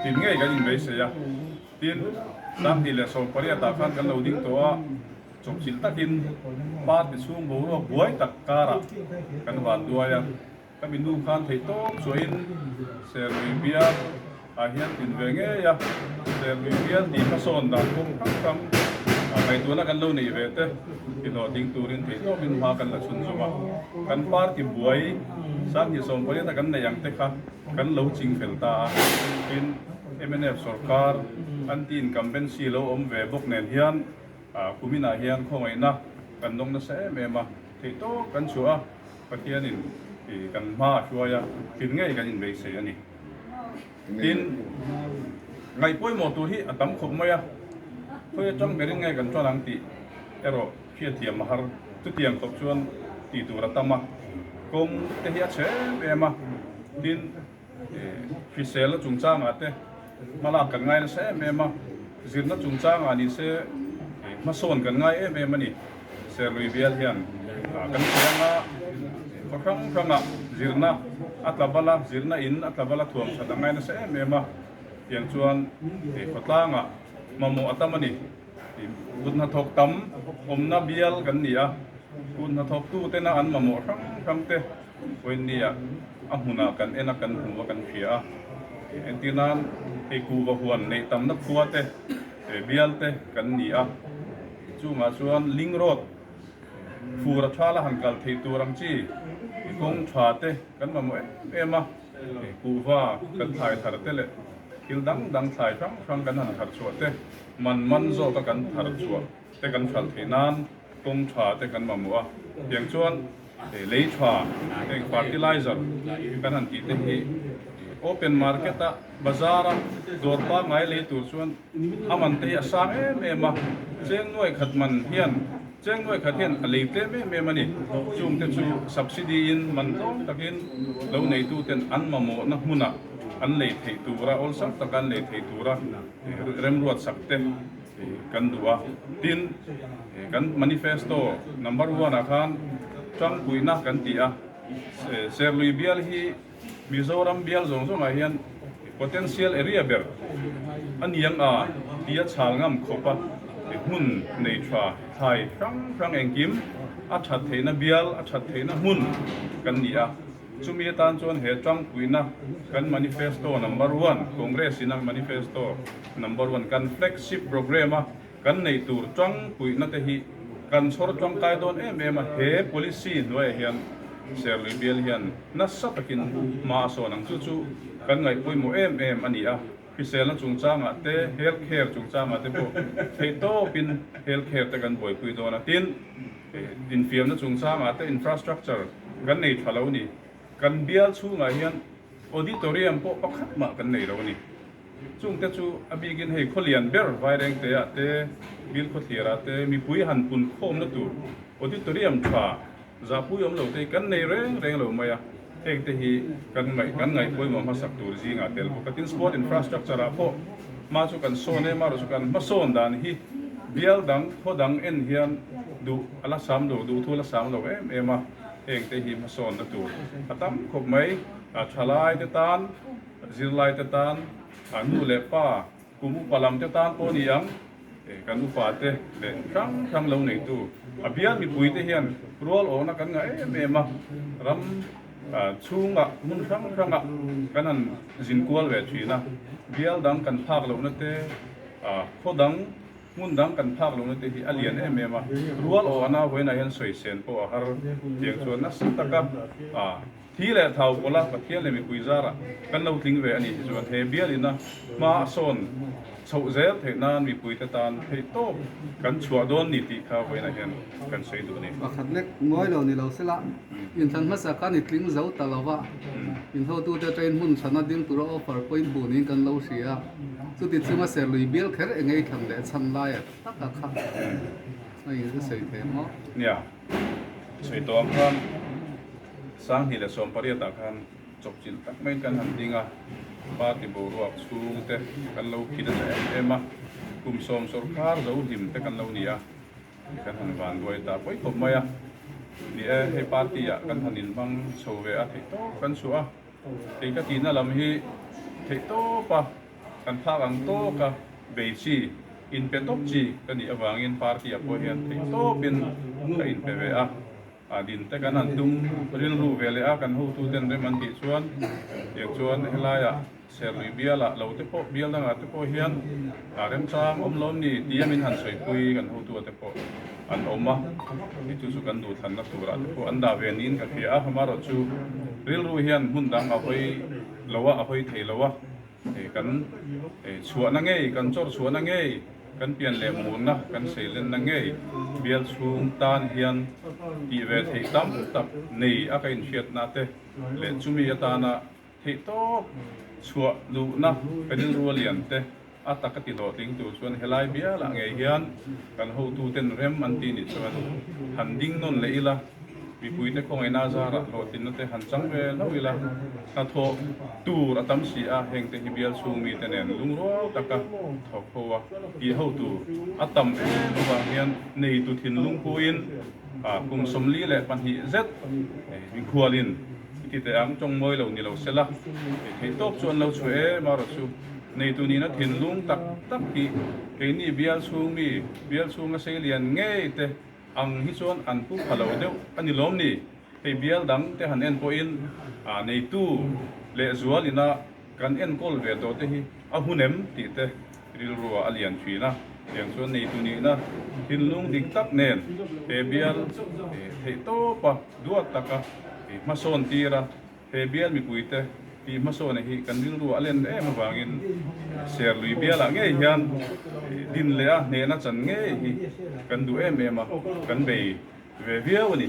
Tin ngei kan inbeisei a. Tin, 2018 ah khan kan lo ding tawh a, chawpchilh takin party chhung boruak buai tak karah kan van duai a. Ka mi nu khan theih tawp chuahin Serlui bial ah hian tin ve ngei a, Serlui bial tih hmasawn dan kawng hrang hrang ngaihtuahna kan lo neih ve te ti hlawhtling turin theih tawpin hma kan la chhunzawm a. Kan party buai 2018 a kan neih ang te kha kan lo ching fel ta a, tin mnf sorkar anti-incumbency lo awm ve bawk nen hian kuminah hian khawngaihna kan dawng nasa em em a, theih tawp kan chhuah a. Pathianin kan hma a hruai a, thil ngei kan inbeisei a ni. Tin, ngaih pawimawh tur hi a tam khawp mai a, khawi atang berin nge kan tan ang tih erawh hriatthiam a har. Chutiang khawp chuan tih tur a tam a, kawng te hi a chhe em em a, tin, Hriselna chungchangah te hmalak kan ngai nasa em em a, zirna chungchangah ni se hmasawn kan ngai em em a ni. Serlui bial hian kan thiang a, khaw hrang hrangah zirna a tla bal a, zirna in a tla bal a thuam that a ngai nasa em em a, tiang chuan khawtlangah mamawh a tam a ni. Kut hnathawk tam awmna bial kan ni a, kut hnathawktu tena an mamawh hrang hrang te Vawinia a hmunah kan en a, kan hmu a, kan hria a. Entir nan hei kuhva huan neih tamna khua te, bial te kan ni a. Chungah chuan Ling Road fur a thala han kal theih tur ang chi kawng tha te kan mamawh em em a. Kuhva kan thlai thar te leh thil dang dang thlai hrang hrang kan han thar chhuah te man man zawka kan thar chhuah te kan hralh theih nan kawng tha te kan mamawh a, tiang chuan lei tha heng fertilizer kan han tih te hi open market a bazar a dawr pangngai lei tur chuan a man te hi a sang em em a, cheng nuai khat man hian cheng nuai khat hian a lei tlem em em a ni, chung te chu subsidy in man tlawm takin lo neitu ten an mamawhna hmunah an lei theih tura awlsam taka an lei theih tura remruat sak te. Kan duh a, tin kan manifesto number one ah khan tangpuina kan ti a, Serlui bial hi Mizoram bial zawng zawngah hian potential area ber a niang a tia chhal ngam khawp a, hmun nei tha thlai hrang hrang engkim a that theihna bial a that theihna hmun kan ni a. Chumi atan chuan he tangpuina kan manifesto number one, Congress ina manifesto number one, kan flagship programme a kan neih tur tangpuina te hi kan chhawr tangkai dawn em em a, he policy hnuaiah hian Serlui bial hian nasa takin hma a sawn ang. Chu chu kan ngaih pawimawh em em a ni a, hriselna chungchangah te, health care chungchangah te pawh theihtawpin health care te kan buaipui dawn a, tin, Infiamna chungchangah te infrastructure kan nei tha lo ni. Kan bial chhungah hian auditorium pawh pakhat mah kan nei lo a ni. Chungte chu a bikin hei khawlian ber Vairengteah te, Bilkhawthliarah te mipui han pun khawmna tur auditorium tha zahpui awm lo te hi kan nei reng reng lo mai a. Hengte hi kan ngaih kan ngaih pawimawh hmasak tur zingah tel bawk a. Tin, sport infrastructure ah pawh hma chu kan sawn em a, erawh chu kan hmasawn dan hi bial dang, khaw dang en hian duh a la sam lo, duh thu a la sam lo em em a. Hengte hi hmasawnna tur a tam khawp mai. Thalai te tan, zirlai te tan, nu leh pa, Kum upa lam te tan pawh ni ang, kan upa te leh hrang hrang lo neitu a bial mipui te hian rual awhna kan ngah em em a, ram chhungah hmun hrang hrangah kan han zin kual ve thin a, bial dang kan phak lohna te, khaw dang hmun dang kan phak lohna te hi a lian em em a, rual awhna vawiinah hian sawisel pawh a har tiang chuan nasa taka. Thi leh thau pawla Pathian leh mipui zarah kan lo tling ve a nih hi chuan he bialina hma a sawn chhoh zel theih nan mipuite tan theih tawp kan chhuah dawn ni tih kha vawiinah hian kan sawi duh a ni. Pakhat lek ngawi lo ni lo sela, inthlan hmasa khan i tling zo ta lo va, inhotute atangin hmun thana ding tura offer pawhin hmuh niin kan lo hria. Chuti chunga Serlui bial kher eng ei thlan leh chhan laia taka kha a in sawi thei maw? Nia, sawi tawh ang khan. 2018 ah khan chawpchilh tak maiin kan han ding a, party boruak chhung te kan lo khi nasa em em a, kum sawm sawrkar zo hlim te kan lo ni a, kan han van duai ta pawi khawp mai a, ni e hei party ah kan han inhmang chho ve a theihtawp kan chhuah a, kei ka tihna lam hi theihtawp a. Kan phak ang tawka bei chi, inpe tawp chi ka nih avangin party ah pawh hian theih tawpin ka inpe ve a. A din te kan han tum rilru ve leh a, kan hotuten rem an tih chuan tiang chuan helaiah Serlui bialah lo te pawh bial dangah te pawh hian a remchang awm lawm ni tia min han sawipui kan hotua te pawh an awm a, hei chu chu kan duhthlanna turah te pawh an dah ve niin ka hria a, amaherawhchu rilru hian hmun dang a hawi lo a, a hawi thei lo a. Kan chhuahna ngei, kan chawr chhuahna ngei, kan pian leh murna, kan seilenna ngei bial chhung tan hian tih ve theih tam tak nei a ka inhriatna te leh chumi atana theih tawp chhuah duhna ka rilru a lian te a taka ti hlawhtling tur chuan helai bialah ngei hian kan hotuten rem an tih nih chuan han ding nawn leh ila. Mipuite khawngaihna a zarah hlawhtlinna te han chang ve hlauh ila, hnathawh tur a tam si a, hengte hi bial chhung mite nen lungrual taka thawk ho a, tih ho tur a tam em avang hian neitu thinlung puiin kum 42 zet mikhualin i ti teh ang, tawng mawi lo ni lo sela, theih tawp chu an lo chhuah em a rawh chu neitu nihna thinlung tak tak hi keini bial chhung mi, bial chhunga seilian ngei te Ang hi chuan an pu pha lo deuh a ni lawm ni? Hei bial dang te han en pawhin a neitu leh zual ina kan enkawl ve tawh te hi a hun em tih te rilru ah a lian thin a. Tiang chuan neitu nihna thinlung dik tak nen he bial theih tawpa duat taka hmasawn tir a, He bial mipuite tih hmasawna hi kan rilru a len em avangin Serlui bialah ngei hian din leh a hnehna chan ngei hi kan duh em em a, kan bei ve viau a ni.